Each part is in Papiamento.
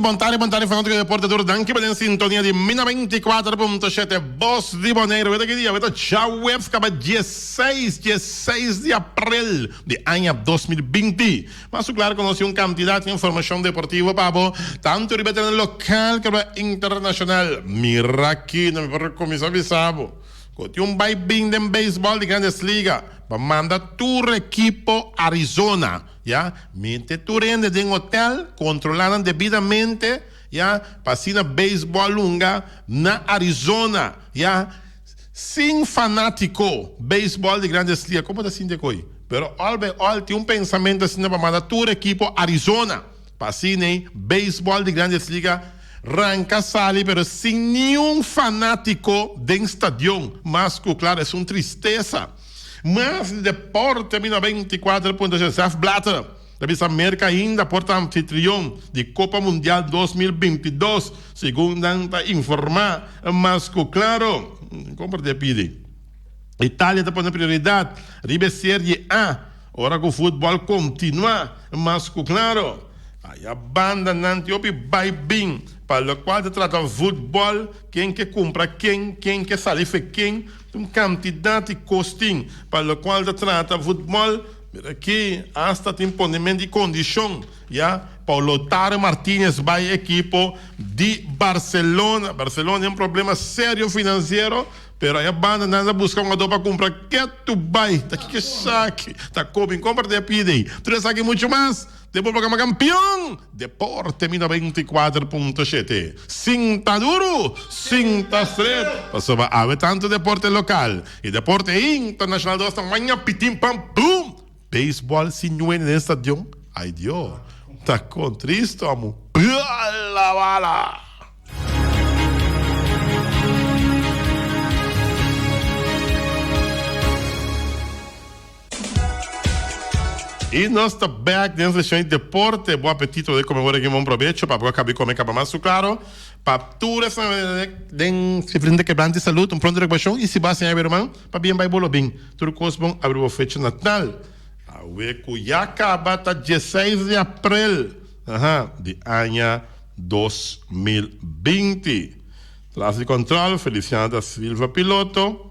Bon tardi, bon tardi fanatico di deporte tur. Danki pa den sintonia di Mi 94.7 Bos di Boneiru. Weta ki dia? Weta djaweps kaba dieseis, dieseis di aprel di aña 2020. Mas ku klaru ku nos tin un kantidat di informashon deportivo pa bo, tantu riba e tereno lokal komo internashonal. Mira aki, no mi por kuminsá bisa bo ku tin un bai bin den beisbòl di Grandes Liga pa manda tur ekipo Arizona. Ya, mete tur hende den hotel, controla nan debidamente, ya, pa asina beisbol lunga na Arizona, ya, sin fanatico, beisbol di Grandes Ligas, como ta sinti koe? Pero all by all tin un pensamento asina pa manda tur ekipo Arizona, pa asina ei beisbol di Grandes Ligas ranca sali pero sin niun fanatico den stadion, mas cu claro es un tristesa. Mas di deporte mi 94 punto Joseph Blatter ta bisa Merca ainda por ta anfitrion di Copa Mundial 2022, segun nan ta informa mas cu claro. Con por ta pidi? Italia ta pone prioridad riba e Serie A ora cu futbol continua mas cu claro. Aya banda nan tin hopi bay bin pa locual ta trata futbol, ken ke cumpra ken, ken ke sali fe ken. Un kantidat di kos tin pa lokual ta trata futbòl, mira aki asta tin ponement di kondishon ya pa Lautaro Martinez bai ekipo di Barcelona. Barcelona tin un problema serio finansiero, pero aya banda nan ta buska un adó pa kumpra ketu bai. Ta kiko esaki ta komi? Kompra ta e pidi ei. Tur esaki muchu mas. Den bo programa Kampion Deporte mi 94.7. Sinta duru, sinta stret, pasobra awe tantu deporte lokal i deporte internashonal dos ta maña pitin pam pum! Beisbòl sin ñuene den stadion, ay Dio, ta kon tristo amu. Bala bala! Y nos ta back den seccion di deporte. Bon apetito de come ora ki bon probecho. Pa bo a cabi come caba mas su claro. Pa tur esnan den diferente quebrante di salud, un pronto recuperacion. Y si bo a seña bo ruman, pa bien bay bo lo bin. Tur cos bon abri bo fecha natal. Awe cu ya caba ta dieseis di april, aha, di aña 2020. Tras di control, Feliciana da Silva piloto.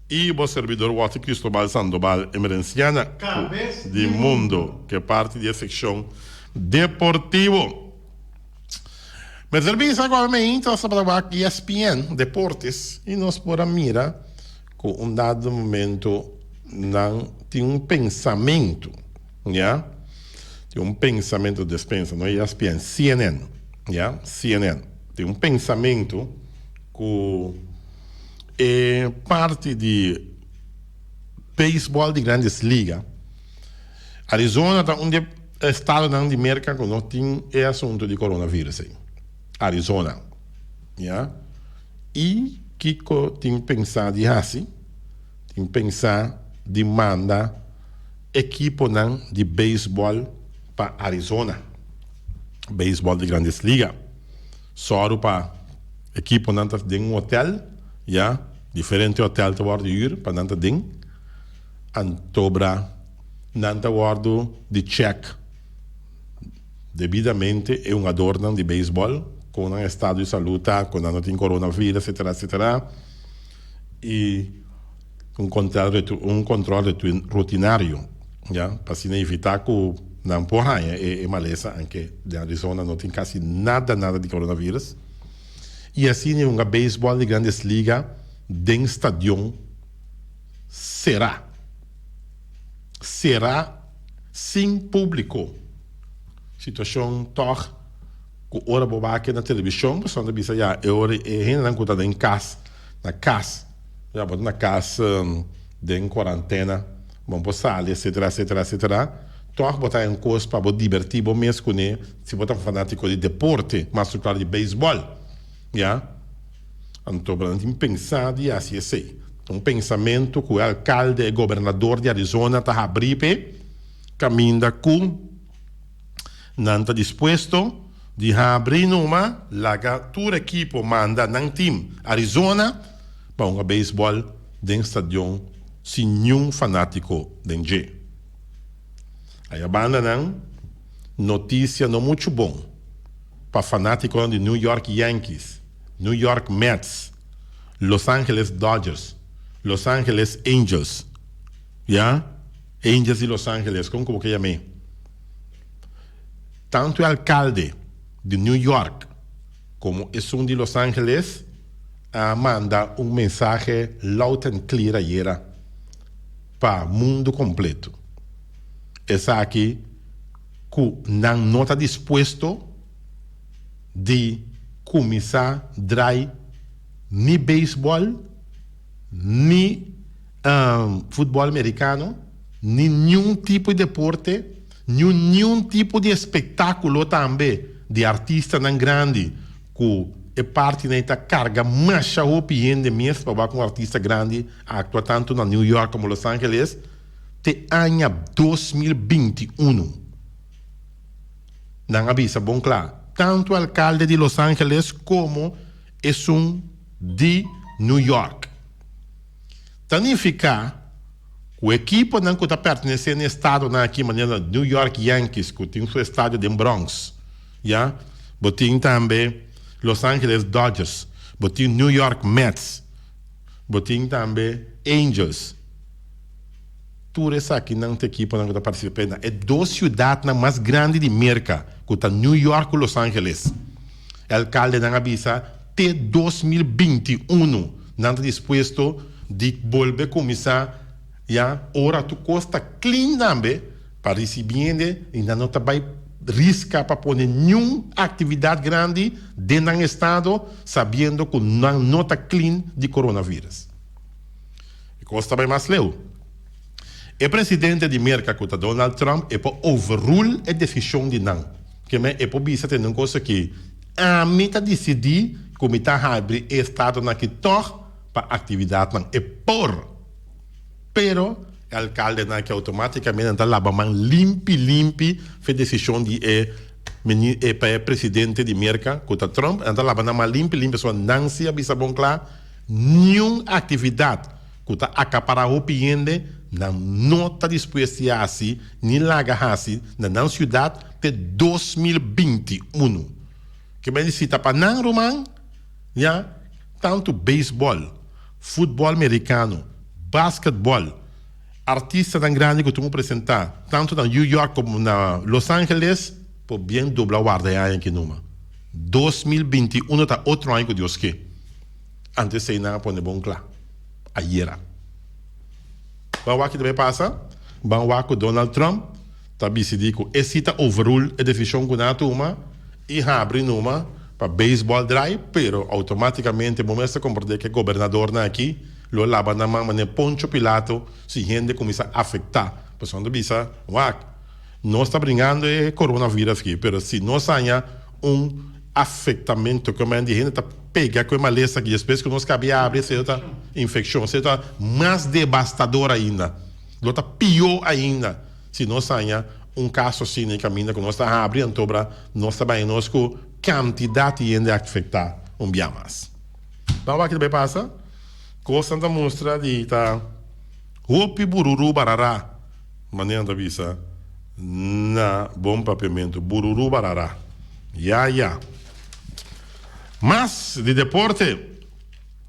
I bo serbidor Walter Cristobal Sandoval Emerenciana Kabes di di mundo mundo. ke parti di e sekshon deportivo. Mester bisa ku awe nos tabata wak ESPN Deportes i nos por a mira ku un dado momento nan tin un pensamentu, ya, tin un pensamentu, despensa, no ESPN, CNN, ya, CNN, tin un pensamentu ku E parti di beisbòl di Grandes Liga. Arizona ta un di e estadonan di Merka ku no tin e asuntu di coronavirus ei. Arizona. Ya. I kiko tin pensá di hasi? Tin pensá di manda ekiponan di beisbòl pa Arizona. Beisbòl di Grandes Liga. Sòru pa ekiponan ta den un hotel, ya, diferente hotel ta wòrdu hür pa nan ta den, antobra nan ta wòrdu di chèk debidamente e hungadornan di beisbòl kon nan estado di salú ta, kon nan no tin coronavirus, etsetera, etsetera, i un kontròl un kontròl rutinario, ya, pa asina evitá ku nan por haña e malesa, anke den Arizona no tin kasi nada nada di coronavirus, i asina hunga beisbòl di Grandes Liga den stadion será, será sin públiko, situashon tòg ku ora bo wak na televishon pasobra nan ta bisa ya e ora e hendenan ku ta den kas na kas. Ya bo ta na kas den kuarantena, bo no por sali etcetera etcetera etcetera, tòg bo ta haña un kos pa bo dibertí bo mes kuné si bo ta un fanátiko di deporte, mas ku klaro di beisbòl, ya. Anto bo nan tin pensá di hasi esei. Ta un pensamentu ku e alkalde, e gobernador di Arizona ta habrí p'e kaminda ku nan ta dispuesto di habri numa laga tur ekipo manda nan team Arizona pa hunga beisbòl den stadion sin niun fanátiko den dje. Aya banda nan notisia no muchu bon. pa fanátikonan di New York Yankees, New York Mets, Los Angeles Dodgers, Los Angeles Angels, ya, Angels di Los Angeles, kon ku bo ke yam'é? Tantu e alkalde di New York komo esun di Los Angeles a manda un mensahe loud and clear ayera pa mundu kompleto. Esaki ku nan no ta dispuesto di kuminsá drai ni beisbòl, ni futbòl merikano, ni niun tipo di deporte, niun niun tipo di espektákulo tambe di artistanan grandi ku e partinan ei ta karga masha hopi hende mes pa wak un artista grandi aktua tantu na New York komo Los Angeles te aña 2021. Nan a bisa bon kla, tantu alkalde di Los Angeles komo esun di New York. Ta nifiká ku ekiponan ku ta pertenesé na e estadonan aki manera New York Yankees ku tin su estadio den Bronx, ya, bo tin tambe Los Angeles Dodgers, bo tin New York Mets, bo tin tambe Angels. Tur esakinan ta ekiponan ku ta partisipá na e dos siudatnan mas grandi di Merka, ku ta New York ku Los Angeles. E alkaldenan a bisa te 2021 nan ta dispuesto di bolbe kuminsá ya ora tur kos ta klin tambe pa risibí hende i nan no ta bai riska pa pone niun aktividat grandi den nan estado sabiendo ku nan no ta klin di coronavirus. E kos ta bai mas leu. E presidente di Merka ku ta Donald Trump e por overrule e desishon di nan. Keme e por bisa tende un kos aki, Ami ta disidí ku mi ta habri e estadonan aki tòg pa aktividatnan. E por. Pero e alkaldenan aki outomátikamente nan ta laba man limpi limpi fe desishon di e e presidente di Merka ku ta Trump. Nan ta laba nan man limpi limpi pasobra nan si a bisa bon kla. Niun aktividat ku ta akapará hopi hende, nan no ta dispuesto di hasi ni laga hasi na nan siudat te 2021. Ke men di si ta pa nan ruman, ya, tantu beisbòl, futbòl merikano, basketbòl, artistanan grandi ku tin ku presentá tantu na New York komo na Los Angeles por bien dobla warda e aña aki numa. 2021 ta otro aña ku Dios ke. Anto esei nan a pone bon kla ayera. Ban wak ki ta bay pasa. Ban wak ku Donald Trump ta bisidi ku e si ta overrule e desishon ku nan a tuma i habri numa pa baseball drai, pero outomatikamente bo mes ta komprende ku e gobernadornan aki lo laba nan man manera Poncho Pilato si hende kuminsá afektá. Pasobra nan ta bisa, wak, nos ta bringando e coronavirus aki, pero si nos haña un afectamento cu men di hende ta pega cu e malesa aki despues cu nos cabia abri esey ta infeccion esey ta mas devastador ainda lo ta pio ainda si nos haña un caso asina e caminda cu nos ta habri antobra nos ta baña nos cu cantidad di hende afecta un bia mas. Ban wak ki ta bay pasa cosnan ta mustra di ta hopi bururu barara. Manera nan ta bisa na bon papiamentu, bururu barara. Ya ya. Mas di deporte,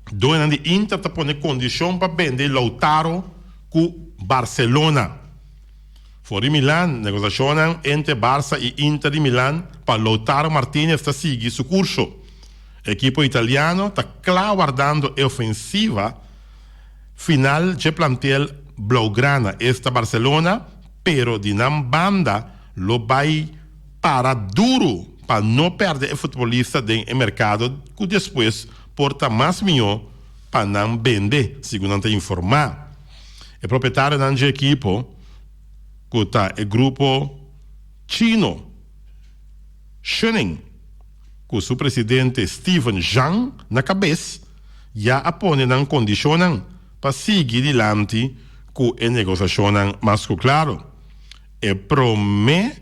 Doenan di Inter ta pone kondishon pa bende Lautaro ku Barcelona. For di Milan, Negosiashonnan entre Barca i Inter di Milan pa Lautaro Martinez ta sigui su kurso. Ekipo italiano ta kla wardando e ofensiva Final dje plantel blaugrana, esta Barcelona, pero di nan banda lo bai para duru pa no perde e futbolista den e merkado ku despues por ta mas mihó pa nan bende, segun nan ta informá. E propietarionan dje ekipo, ku ta e grupo chino Suning, ku su presidente Steven Zhang na kabes, ya a pone nan kondishonnan pa sigui dilanti ku e negosiashonnan mas ku klaro. E promé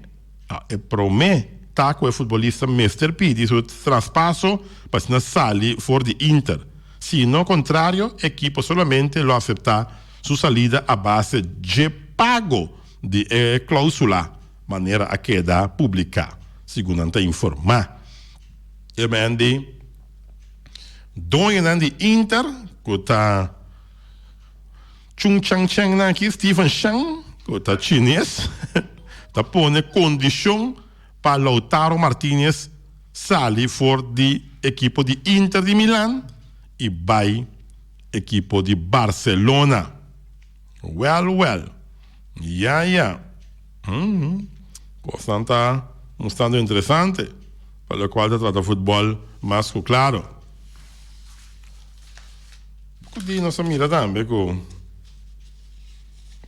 e promé ta ku e futbolista mester pidi su traspaso pa asina sali for di Inter. Si no kontrario, ekipo solamente lo aseptá su salida a base dje pago di e klousula, manera a keda publiká, segun nan ta informá. E men di doñonan di Inter ku ta Chung Chang Cheng nan aki, Steven Shang ku ta chines, ta pone kondishon pa Lautaro Martinez sali for di ekipo di Inter di Milan i bai ekipo di Barcelona. Wèl wèl. Ya ya. Kosnan ta mustrando interesante pa lokual ta trata futbòl mas ku klaro. Poko di nos a mira tambe ku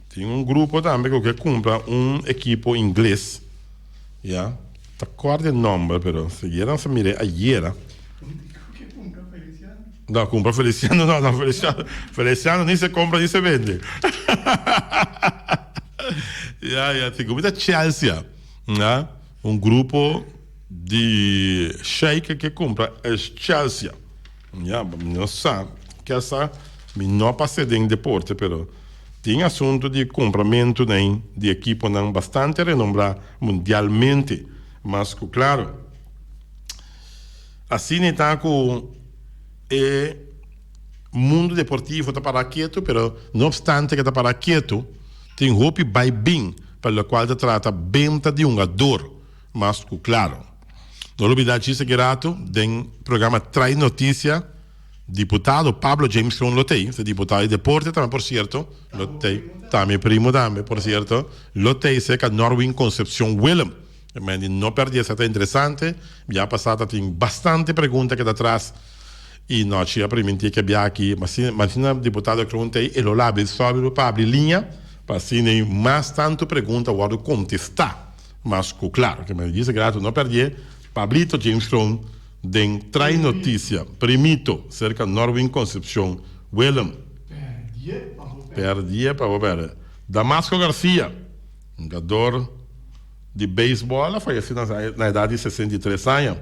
tin un grupo tambe ku ke kumpra un ekipo ingles, ya, ta kòrda e nòmber pero sikiera nos a mira e ayera. No, kumpra Feliciano no, no, Feliciano, Feliciano ni se compra ni se vende. Ya, ya, si kumita Chelsea, ya, un grupo di sheik ke kumpra es Chelsea. Ya, mi no sa, ke sa, mi no a pasa den deporte, pero tin asunto di kumpramentu den di ekiponan bastante renombrá mundialmente, mas ku klaro. Asina e ta ku e mundu deportivo ta para ketu, pero no opstante ke ta para ketu, tin hopi bai bin pa lokual ta trata benta di hungador, mas ku klaro. No lubida djis aki ratu den programa Trae Noticia, diputado Pablo James Kroon lo tei, ta diputado di deporte tambe por sierto, lo tei, ta mi primo tambe por sierto, lo tei serka Norwin Concepcion Willem. Mandy no perdí esei ta interesante. Bia pasá ta tin bastante pregunta keda tras i nochi a primintí ke bia aki masina diputado Kroon ta ei e lo labri sòbi pa abri liña pa asina ei mas tantu pregunta wòrdu kontestá mas ku klaro. Ke manera djis grato no pèrdí Pablito James Kroon den Trae Notisia Primito serka Norwin Concepcion Willem. Pèrdí pa bo pèrdè. Damasco Garcia, hungador. Di beisbòl a fayesé na edat di 63 aña.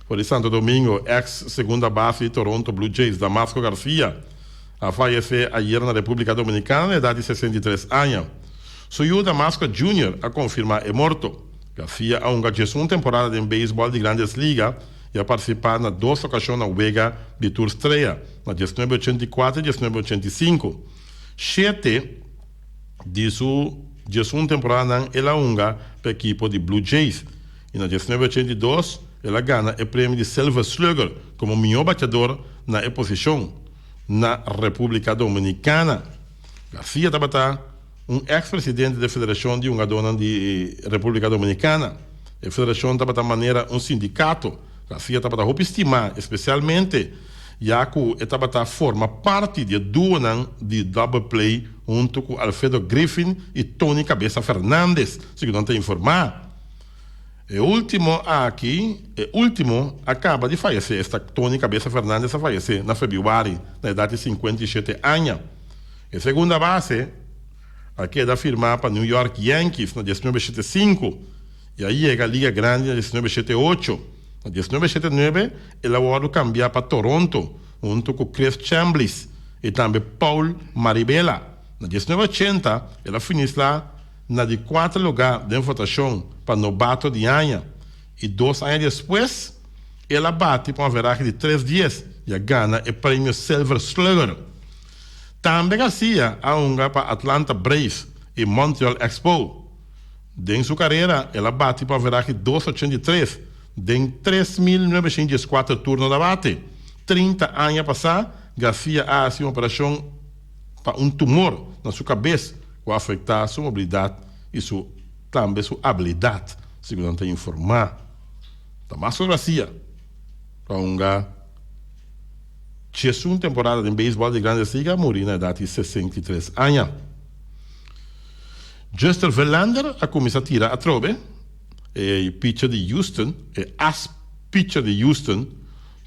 For di Santo Domingo, eks segunda base di Toronto Blue Jays, Damasco Garcia, a fayesé ayera na Repúblika Dominikana na edat di 63 aña. Su yu Damasco Junior a konfirmá e morto. Garcia a hunga diesun temporada den beisbòl di Grandes Liga i a partisipá na dos okashon na Wega di Tur Strea na 1984 i 1985. Shete. Di su 11 temporadanan el a hunga pa ekipo di Blue Jays i na 1982 el a gana e premio di Silver Slugger komo mihó bateador na e posishon na Repúblika Dominikana. Garcia tabata un eks presidente di e federashon di hungadónan di Repúblika Dominikana. E federashon tabata manera un sindikato. Garcia tabata hopi stimá, espesialmente ya ku e tabata forma parti di e duonan di double play huntu ku Alfredo Griffin i Tony Cabeza Fernandez, segun nan ta informá. E último aki, e último a kaba di fayesé, esta Tony Cabeza Fernandez a fayesé na febrüari na edat di 57 aña. E segunda base a keda firmá pa New York Yankees na 1975 i a yega Liga Grandi na 1978. Na 1979 el a wòrdu kambiá pa Toronto huntu ku Chris Chambliss i tambe Paul Maribela. Na 1980 el a finisla na di kuater lugá den votashon pa Nobato di Aña i dos aña despues el a bati pa un averahe di tres dies i a gana e premio Silver Slugger. Tambe Garcia a hunga pa Atlanta Braves i Montreal Expo. Den su karera el a bati pa averahe dos 83 den 3914 turno na bate. 30 aña pasá Garcia a hasi un operashon pa un tumor na su kabes ku a afektá su mobilidat i su tambe su abilidat, segun nan ta informá. Damasco Garcia a hunga 11 temporada den beisbòl di Grandes Liga a muri na edat di 63 aña. Justin Verlander a kuminsá tira atrobe. E pitcher di Houston, e as pitcher di Houston,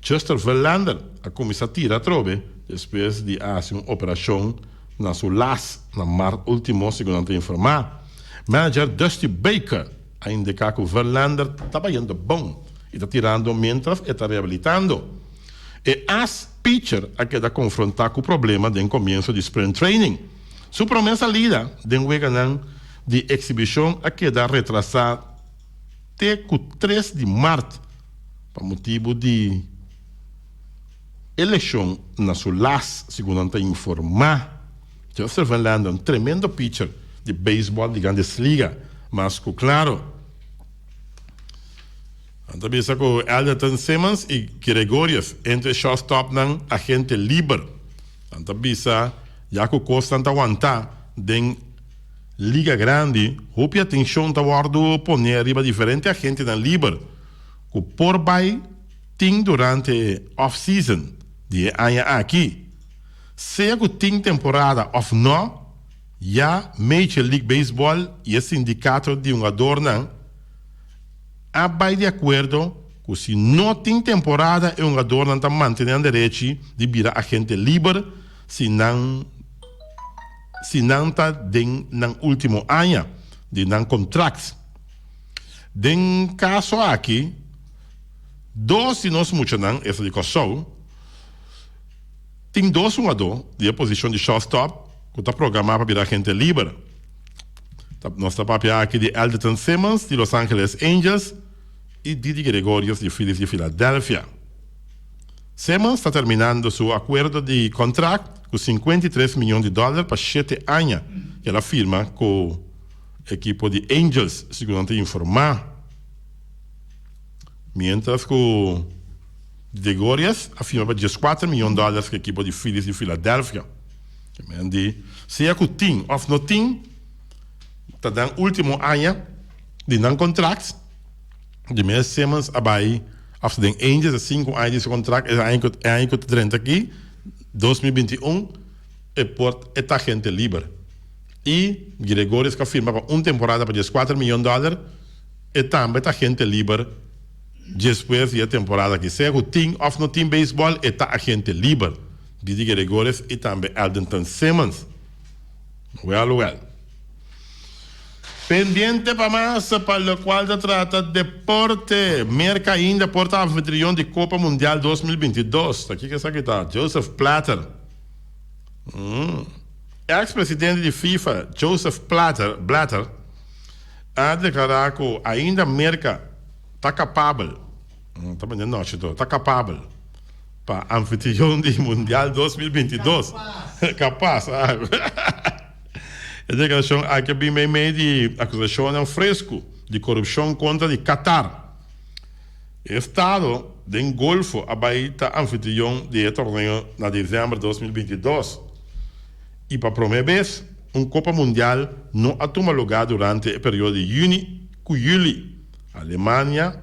Justin Verlander a kuminsá tira atrobe despues di a hasi un operashon na su las na mart ultimo, segun nan ta informá. Manager Dusty Baker a indiká ku Verlander ta bayendo bon i ta tirando miéntras e ta rehabilitando. E as pitcher a keda konfrontá ku problema den komienso di spring training. Su promé salida den weganan di eksibishon a keda retrasá te ku 3 di mart. pa motibu di e leshon na su las, segun nan ta informá. Justin Verlander, un tremendo pitcher di beisbòl di Grandes Liga, mas ku klaro. Nan ta bisa ku Elderton Simmons i Gregorius entre e shortstopnan agente liber. Nan ta bisa ya ku kosnan ta wantá den Liga Grandi, hopi atenshon ta wòrdu poné riba diferente agentenan liber ku por bai tin durante e off-season di e aña aki. Sea ku tin temporada òf nò, ya Major League Baseball i e sindikato di hungadornan a bai di akuerdo ku si no tin temporada e hungadornan ta mantené nan derechi di bira agente liber si nan si nan ta den nan ultimo aña di nan kontrakt. Den kaso aki dos di nos muchanan, esta di Kòrsou, tin dos hungadó di e posishon di shortstop ku ta programá pa bira agente liber. Nos ta papia aki di Elderton Simmons di Los Angeles Angels i Didi Gregorius di Phillies di Philadelphia. Simmons ta terminando su akuerdo di kontrakt ku 53 mion di dòler pa shete aña ku el a firma ku ekipo di Angels, segun nan ta informá. Miéntras ku Gregorius a firma pa 14 mion dòler ku ekipo di Phillies di Philadelphia. Men di, sea ku tin òf no tin, ta den último aña di nan kontrakt. Di mes Simmons a bai òf den Angels e sinku aña di su kontrakt, e aña ku e aña ku ta drenta aki, 2021, e por e ta agente liber. I Gregorius ku a firma pa un temporada pa 14 mion dòler, e tambe ta agente liber despues di e temporada aki. Sea ku tin òf no tin beisbòl, e ta agente liber. Didi Gregorius i tambe Eldenton Simmons. Wèl wèl. Pendiente pa mas pa lokual ta trata deporte. Merka ainda por ta anfitrion di Kopa Mundial 2022. Ta kiko esaki ta? Joseph Blatter. Eks presidente di FIFA, Joseph Blatter, Blatter, a deklará ku ainda Merka ta kapabel, ta bende nochi to, ta kapabel Pa anfitrion di Mundial 2022. Kapas. E deklarashon aki a bin meimei di akusashonnan fresku di korupshon kontra di Qatar. E estado den Golfo a bai ta anfitrion di e torneo na desèmber 2022 i pa promé bes un Kopa Mundial no a tuma lugá durante e periodo di yüni ku yüli. Alemania.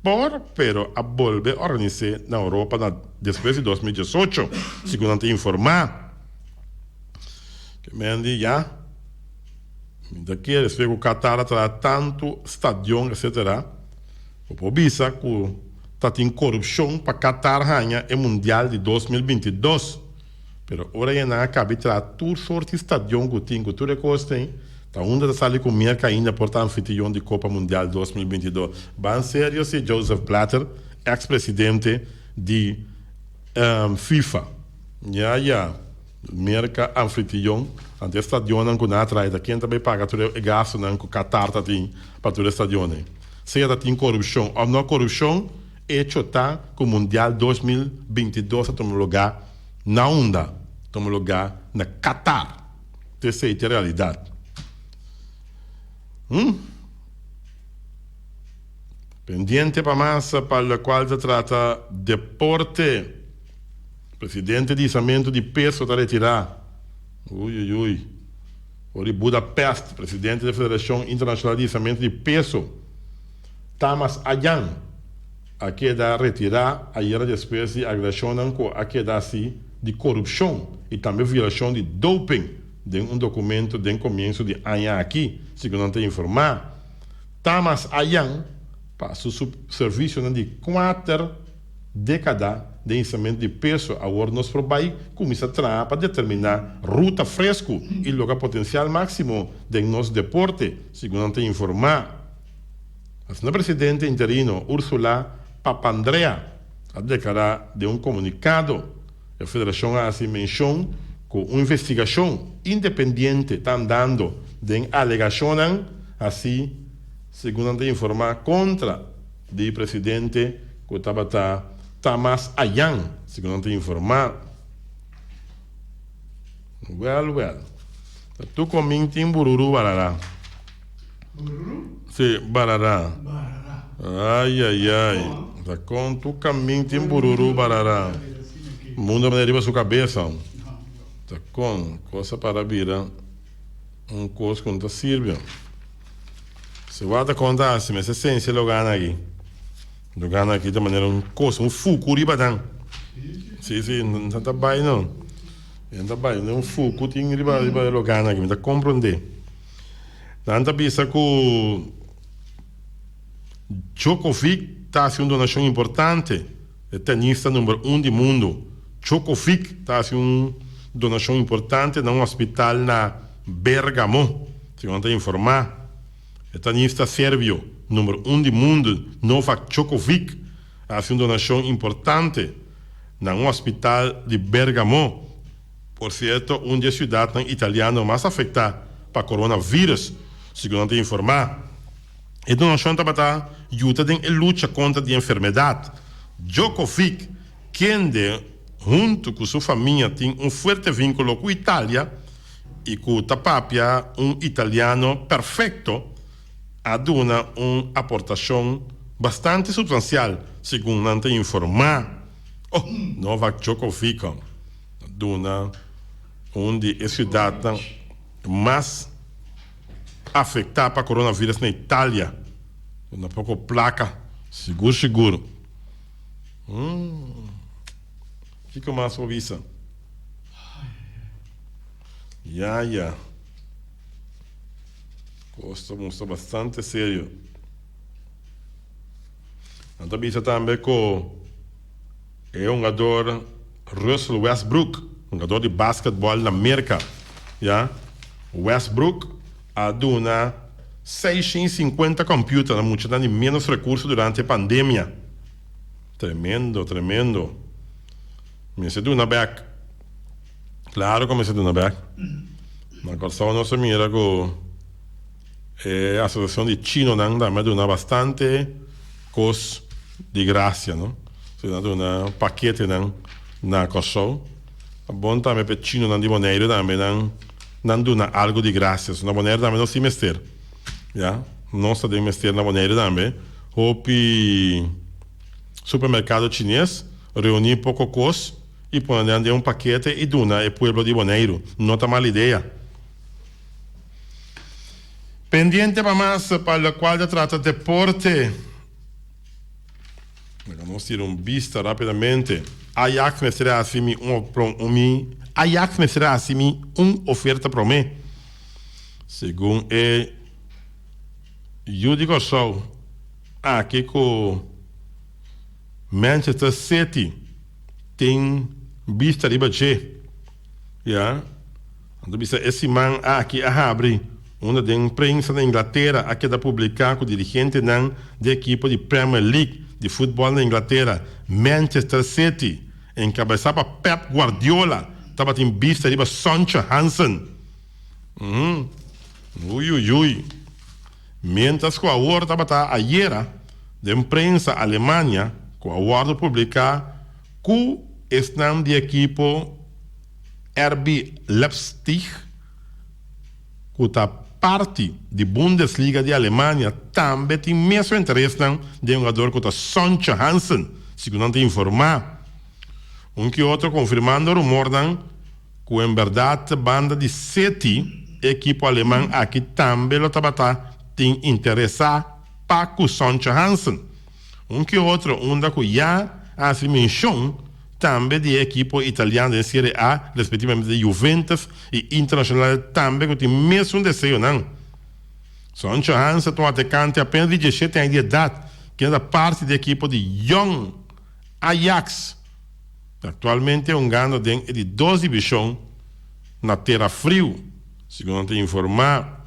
Por, pero a bolbe organis'é na Europa na despues di 2018, segun nan ta informá. Ke men di ya, mi ta kere despues ku Qatar a traha tantu stadion etcetera, bo por bisa ku ta tin korupshon pa Qatar haña e mundial di 2022. Pero ora e nan a kabi traha tur sort di stadion ku tin ku tur e kos tin, ta unda ta sali ku Merka ainda por ta anfitrion di Kopa Mundial 2022. Ban serio si Joseph Blatter, eks presidente di FIFA. Ya ya, Merka anfitrion, anto e stadionnan ku nan a traha ta ken ta bai paga tur e gastunan ku Qatar ta tin pa tur e stadionnan. Sea ta tin korupshon òf no korupshon, Echo ta ku Mundial 2022 ta tuma lugá na unda? Tuma lugá na Qatar. Ta esei ta e realidat. Hm. Pendiente pa mas pa lokual ta trata deporte. Presidente di hisamentu di peso ta retirá. Ui ui ui. For di Budapest, presidente di Federashon Internashonal di Hisamentu di Peso. Tamas Ayan a keda retirá ayera despues di agresionnan ku a keda hasi di korupshon i tambe violashon di doping den un dokumento den komienso di aña aki, segun nan ta informá. Tamas Ayan pa su servisionan di kuater dékada den hisamentu di peso awor nos por bai kuminsá traha pa determiná ruta fresku i logra potensial máksimo den nos deporte, segun nan ta informá. Asina presidente interino Ursula Papandrea a deklará den un komunikado. E federashon a hasi menshon ku un investigashon independiente ta andando den alegashonnan hasí, segun nan ta informá, kontra. di presidente ku tabata Tamas Ayan, segun nan ta informá. Wèl wèl. Ta tur komin tin bururu barara. Bururu? Si, barara. Barara. Ai ai ai. Ta kon tur kamin tin bururu barara. Mundo a manda riba su kabesa. Ta kon kos a para bira un kos ku no ta sirbi. Si wak ta konta hasi mester sensia lo gana aki. Lo gana aki ta manera un kos, un fuku riba nan. Si, si, no ta bai no. No ta bai, un fuku tin riba riba e lo gana aki, mi ta komprondé. Nan ta bisa ku Djokovic ta hasi un donashon importante, e tenista number un di mundu, Djokovic ta hasi un donashon importante na un hospital na Bergamo, segun nan ta informá. E tenista serbio number un di mundu, Novak Djokovic, a hasi un donashon importante na un hospital di Bergamo, por sierto un di e siudatnan italiano mas afektá pa coronavirus, segun nan ta informá. E donashon tabata yuda den e lucha kontra di enfermedat. Djokovic, kende huntu ku su famia tin un fuerte vínkulo ku Italia i ku ta papia un italiano perfekto, a duna un aportashon bastante supstansial, segun nan ta informá. Oh, Novak Djokovic a duna un di e siudatnan mas afektá pa coronavirus na Italia. Duna poko plaka, sigur sigur. Kiko mas bo bisa? Ya ya. Kos ta mustra bastante serio. Nan ta bisa tambe ku e hungador Russell Westbrook, hungador di basketball na Merka, ya, Westbrook a duna 650 computer na muchanan di menos recurso durante e pandemia. Tremendo, tremendo. Mester duna bek. Claro cu mester duna bek. Na Kòrsou nos a mira cu e asociacion di chinonan tambe a duna bastante cos di gracia, no? So nan a duna paketenan na Kòrsou. Ta bon tambe pa e chinonan di Boneiru tambe nan nan duna algo di gracia. So na Boneiru tambe nos tin mester. Ya, nos ta den mester na Boneiru tambe. Hopi supermercado chines reuni poco cos y pone nan den un pakete y duna e pueblo di Boneiru. No ta mal idea. Pendiente pa mas pa locual ta trata deporte. Laga nos tira un bista rapidamente. Ajax mester a haci mi un mi Ajax mester a haci mi un oferta prome. Segun e yu di Kòrsou aki ku Manchester City tin bista riba dje. Ya. Nan ta bisa e siman aki a habri unda den prensa na Inglatera a keda publiká ku dirigentenan di ekipo di Premier League di futbòl na Inglatera, Manchester City, enkabesá pa Pep Guardiola, tabatin bista riba Sontje Hansen. Uiuiui. Miéntras ku awor tabata ayera den prensa Alemania ku a wòrdu publiká ku esnan di ekipo RB Leipzig ku ta parti di Bundesliga di Alemania tambe tin mesun interesnan den hugador ku ta Sontje Hansen, segun nan ta informá. Un ki otro konfirmando rumornan ku en bèrdat banda di City e ekipo aleman aki tambe lo tabata tin interesá pa ku Sontje Hansen. Un ki otro unda ku ya a hasi menshon tambe di e ekipo italiano den Serie A, respektivamente di Juventus i Internazionale tambe ku tin mesun deseonan. Sontje Hansen ta un atekante apenas di diesshete aña di edat kende ta parti di e ekipo di Jong Ajax. Aktualmente hungando den e di dos divishon na tera friu, segun nan ta informá.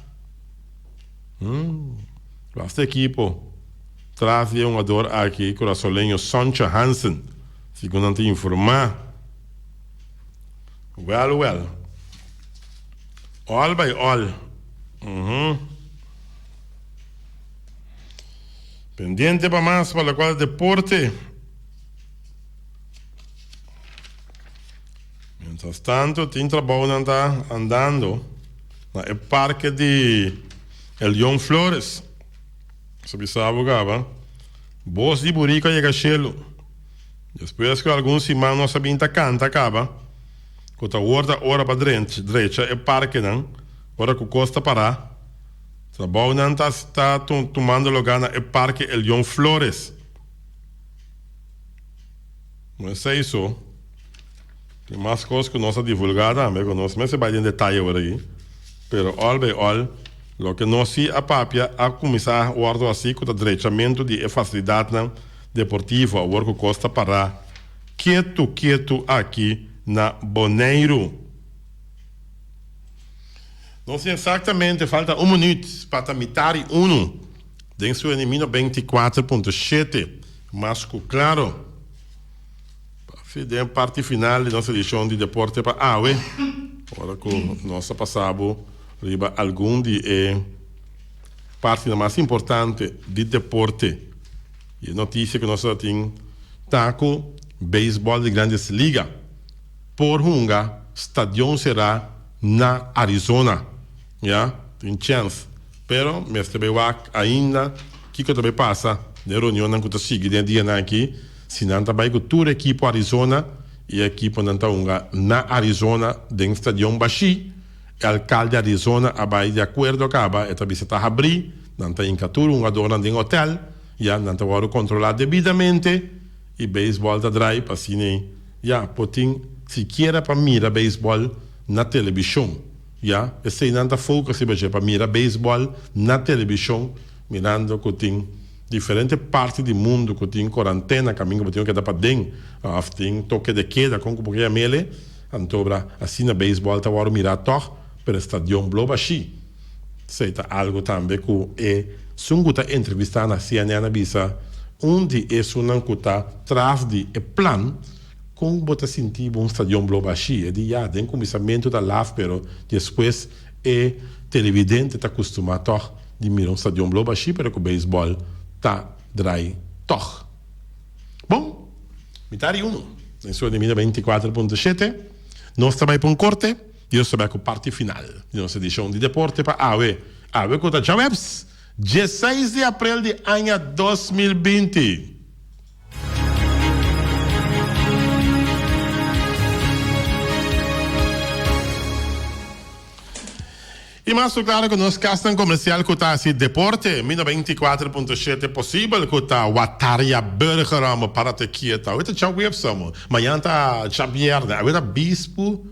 Basta ekipo tras di e hungador aki, kurasoleño Sontje Hansen, segun nan ta informá. Wèl wèl. All by all. Pendiente pa mas pa locual deporte. Mientras tanto tin trabounan ta andando na e parke di Elion Flores. Sa bisa bo caba, bos di burico a yega shelu. Despues cu algun siman nos a bin ta canta caba cu ta awor ta ora pa drecha e parkenan ora cu cos ta para. Trabounan ta ta tumando lugar na e parke Elion Flores. No esei so, tin mas kos ku nos a divulgá tambe ku nos mester bai den detaye ora aki, pero òl bei òl loke nos si a papia a kuminsá wòrdu hasí ku ta drechamentu di e fasilidatnan deportivo awor ku kos ta pará ketu ketu aki na Boneiru. Nos tin eksaktamente falta un minüt pa ta mitar i unu den su enemino 24.7. Mas ku klaro, pa fi den parti final di nos edishon di Deporte pa awe, ora ku nos a pasa bo riba algun di e partinan mas importante di deporte. I e notisia ku nos a tin ta ku beisbòl di Grandes Liga por hunga stadion será na Arizona. Ya, tin chèns. Pero mester bay wak ainda kiko ta bay pasa den reunionnan ku ta sigui den e dianan aki, si nan ta bay ku tur ekipo Arizona i e ekiponan ta hunga na Arizona den stadion bashí. E alkalde Arizona a bay di akuerdo kaba, e ta bisa ta habrí, nan ta hinka tur hungadornan den hotel, ya nan ta wòrdu kontrolá debidamente i beisbòl ta drai pa asina ya por tin sikiera pa mira beisbòl na telebishon. Ya, eseinan ta focus riba dje pa mira beisbòl na telebishon mirando ku tin diferente parti di mundu ku tin korantena kaminda ku bo tin ku keda paden òf tin toke de keda kon ku bo ke yam'ele antobra asina beisbòl ta wòrdu mirá tòg pero e stadion blo bashí. Esei ta algu tambe ku e sun ku ta entrevistá na CNN a bisa un di esunnan ku ta tras di e plan. Kon bo ta sinti bo un stadion blo bashí? E di, Ya, den kuminsamentu ta laf, pero despues e televidente ta kustumá tòg di mira un stadion blo bashí, pero ku beisbòl ta drai tòg. Bon, mitar i unu den su Enemina 24 punto shete. Nos ta bai pa un korte i nos ta bai ku parti final di nos edishon di Deporte pa awe. Awe ku ta djaweps, dieseis di aprel di aña 2020. I mas ku klaro ku nos kasnan komersial ku ta hasi deporte, mi 94.7 posibel ku ta Wataria Burger amo para te kieta. Awe ta djaweps amo, mañana ta djabièrnè, awe ta bispu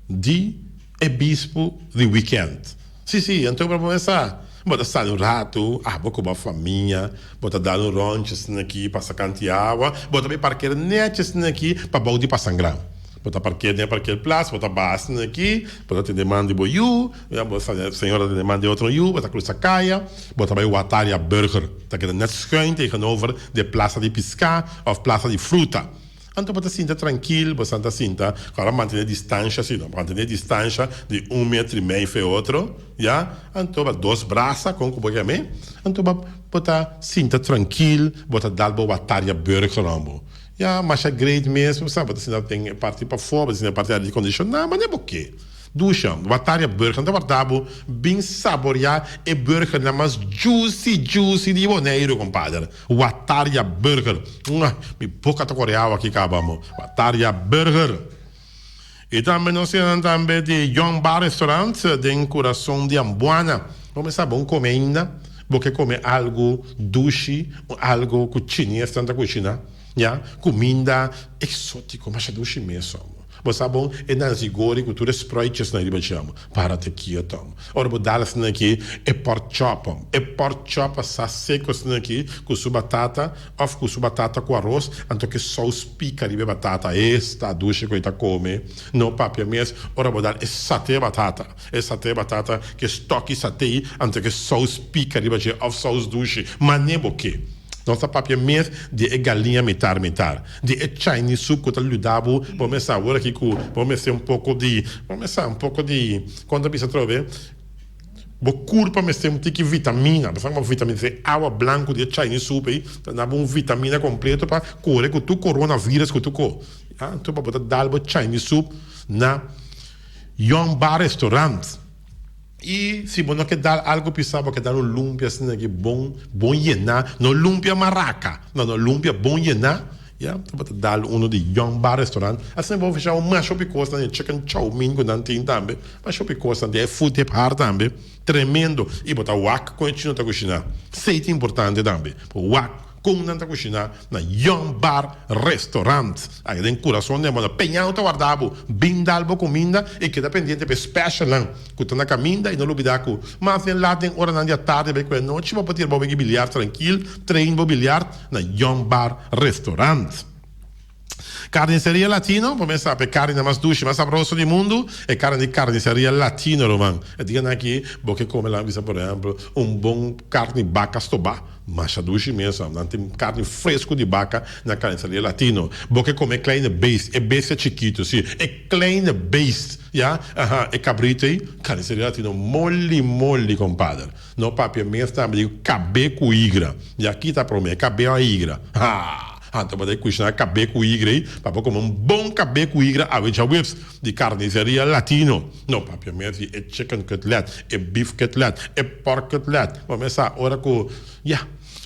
di e bispu di wikènt. Sí, sí, anto bo por sa, bo ta sali un ratu, abo ku bo famia, bo ta dal un ròntje asina aki pa sakan ti awa, bo ta bai parker nèchi asina aki pa bou di Pasangran. Bo ta parker den e parkerplas, bo ta baha asina aki, bo ta tende man di bo yu, ya bo sa señora ta tende man di otro yu, bo ta krusa kaya, bo ta bai Wataria Burger, ta keda nèt schuin tegenover di e plasa di piská òf plasa di fruta. Anto bo ta sinta trankil, bo sa ta sinta, ku ora mantené distansha si no, mantené distansha di un metro i mei fe otro, ya, anto ba dos brasa kon ku bo yam'é, anto bo bo ta sinta trankil, bo ta dal bo wataria burger bo, ya, masha great mes, bo sa, bo ta sinta den e parti pafó, bo ta sinta den e parti aire kondishoná, manera bo ke. Dusha, Wataria Burger ta warda bo bin saborea e burgernan mas juicy juicy di Boneiru compadre. Wataria Burger. Mwah! Mi boca ta core awa aki caba mo. Wataria Burger. Y tambe nos tin nan tambe di Young Bar Restaurant den curason di Ambuana. Bo mester bon come ainda? Bo ke come algo dushi, algo cu chinesnan ta cushina? Ya, cuminda exotico, masha dushi mes. Bo sa bon, e nasi gori ku tur e spruitjesnan riba dje. Para te kieto. Ora bo dal asina aki, e pork chop. E pork chop a sa seco asina aki ku su batata of ku su batata ku aros, anto ke saus pika riba e batata. Esta dushi ku e ta kome. No papia mes, ora bo dal e saté batata. E saté batata ke stoki satei, anto ke saus pika riba dje of saus dushi. Mane bo ke. Nos ta papia mes di e galiña mitar mitar. Di e Chinese soup ku ta yuda bo bo mester awor aki ku bo mester un poko di bo mester un poko di kon ta bisa atrobe? Bo kurpa mester un tiki vitamina. Bo sa kuma vitamina ta e awa blanku di e Chinese soup ei ta dabo un vitamina kompleto pa kore ku tur coronavirus ku tur ko. Anto pa bo ta dal bo Chinese soup na Young Bar Restaurant. I si bo no ke dal algu pisá, bo ke dal un lumpia asina aki bon, bon yená. No lumpia maraka, no, no, lumpia bon yená, ya. Bo ta dal uno di Young Bar Restaurant. Asina bo ofresé un masha hopi kosnan, e chicken chow mein ku nan tin tambe. Masha hopi kosnan tin, e food hip har tambe, tremendo. I bo ta wak kon e chino ta kushiná. Esei ta importante tambe, bo wak. Kon nan ta kushiná na Young Bar Restaurant. Aya den kurason den bo peña ta warda bo. Bin dal bo kuminda i keda pendiente pa e specialnan ku ta na kaminda i no lubidá ku mas den lat den oranan di atardi bai ku e nochi bo por tira bo wega biliard trankil, train bo biliard na Young Bar Restaurant. Carniceria Latino, bo mes sa e carni mas dushi, mas sabroso di mundu, e carni di Carniceria Latino, ruman. E dianan aki bo ke come lan bisa por ehempel un bon carni baca stobá, masha dushi mes, nan tin carni fresco di baca na Carniceria Latino. Bo ke come e kleine beest, e bestia chikito, si, e kleine beest, ya, aha, e cabrito ei, Carniceria Latino moli moli, compadre. No papia mes tambe di cabe cu igra, ya, kita prome, cabe o igra, ha. Anto bo ta kushiná kabé ku igra ei pa bo kome un bon kabé ku igra awe djaweps di Carniceria Latino. No papia mes di e chicken cutlet, e beef cutlet, e pork cutlet. Bo mes sa ora ku ya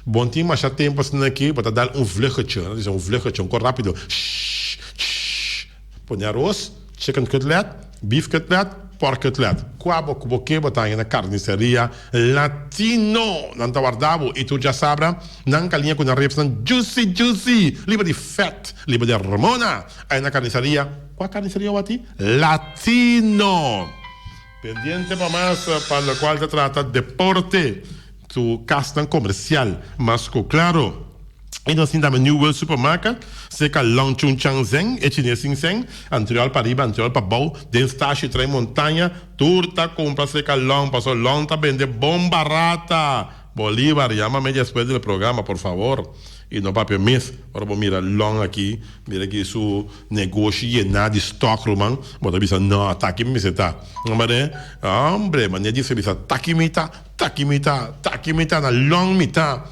bo no tin masha tempu asina aki bo ta dal un vluggetje, nan ta bisa un vluggetje, un kos rápido, shh, shh, pone aros, chicken cutlet, beef cutlet, pork cutlet. Kua bo ku bo ke bo ta haña na Carniceria Latino. Nan ta warda bo i tur djasabra nan kaliña ku nan ripsnan juicy juicy, liber di fèt, liber di hormona. Ai na Carniceria, kua Carniceria wati? Latino! Pendiente pa mas pa lokual ta trata deporte, su kasnan komersial mas ku klaro. I nos tin tambe New World Supermarket, serka Long Chun Chang Zeng, e chines sin seng, antriol pariba, antriol pabou, den stashi Tren Montaña, tur ta kumpra serka Long, paso Long ta bende bon barata! Bolívar, yamame despues del programa, por favor. I no papia mes, ora bo mira Long aki, mira aki su negoshi yená di stock, ruman, bo ta bisa, no, ta aki mi mester ta. Hombre, hombre, manera di bisa, ta aki mi ta, ta aki mi ta, ta aki mi ta, na Long mi ta.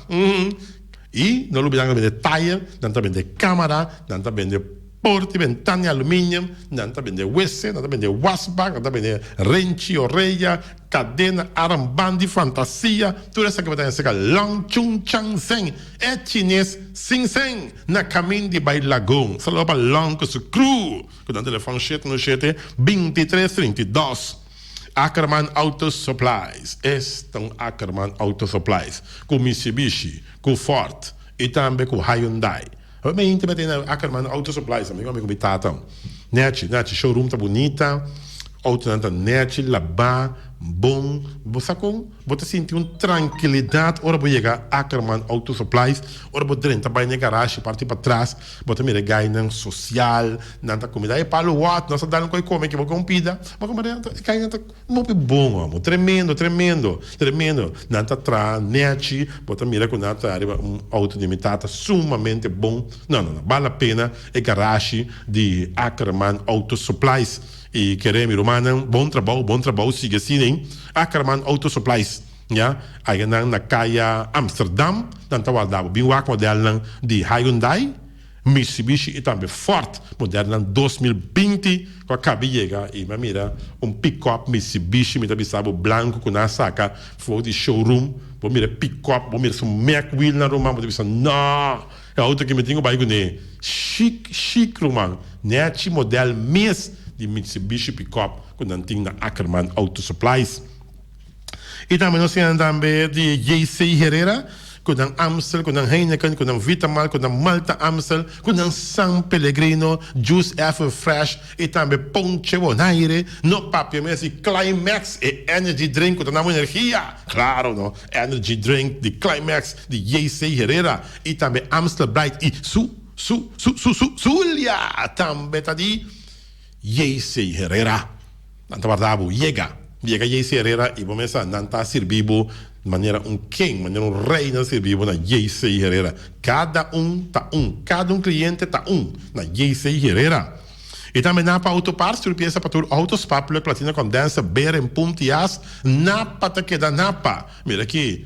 I no lubidá nan ta bende tayer, nan ta bende kámara, nan ta bende porta i bentana di aluminium, nan ta bende wese, nan ta bende wasbak, nan ta bende renchi, oreya, kadena, armband di fantasia, tur esaki bo ta haña serka Long Chun Chang Seng, e chines sin seng, na kamin di bai Lagoon. Saludo pa Long ku su crew, ku nan telefòn shete no shete, bintitres 32. Ackerman Auto Supplies, Esta un Ackerman Auto Supplies ku Mitsubishi, ku Ford i tambe ku Hyundai. Awor mi henter mete na Ackerman Auto Supplies, amigo ami ku mi tata. Nechi, nechi, showroom ta bunita, autonan ta nechi, labá, bon. Bo sa kon? Bo ta sinti un trankilidat ora bo yega Ackerman Auto Supplies, ora bo drenta bai na e garashi parti patras, Bo ta mira e gainan sosial, nan ta kumida e palu wòt, nos ta dal un koi kome ki bo ke un pida. Bo komprende? Anto e gainan ta hopi bon homo, tremendo, tremendo, tremendo. Nan ta traha nèchi, bo ta mira ku nan ta riba un outo di mi tata sumamente bon. No, no, no, bal la pena e garashi di Ackerman Auto Supplies. I kere mi rumannan, bon trabou, bon trabou, sigui asina ei. Ackerman Auto Supplies. Ya, aya nan na kaya Amsterdam, nan ta warda bo. Bin wak modelnan di Hyundai, Mitsubishi i tambe Ford, modelnan 2020 ku a kabi yega. I mi a mira un pick-up Mitsubishi, mi ta bisa bo, blanku ku nan a saka for di showroom. Bo mira e pick-up, bo mira su mag wheelnan ruman, bo ta bisa, no! E auto aki mi tin ku bai kuné. Chic, chic ruman. Nechi model mes di Mitsubishi pick-up ku nan tin na Ackerman Auto Supplies. I tambe nos tin tambe di JC Herrera ku nan Amstel, ku nan Heineken, ku nan Vitamal, ku nan Malta Amstel, ku nan San Pellegrino, Juice Ever Fresh i tambe Ponche Bonaire. No papia mes di Climax, e energy drink ku ta nan bo energia. Klaro no, energy drink di Climax di JC Herrera i tambe Amstel Bright i su, su, su, su, su, Zulia tambe ta di JC Herrera. Nan ta warda bo yega. Yega JC Herrera i bo mesa nan ta sirbi bo manera un king, manera un rey nan sirbi bo na JC Herrera. Kada un ta un, kada un cliente ta un na JC Herrera. I tambe Napa Auto Parts tur piesa pa tur auto, spark plug, platina, condenser, beren, pump i as. Napa ta keda Napa. Mira aki,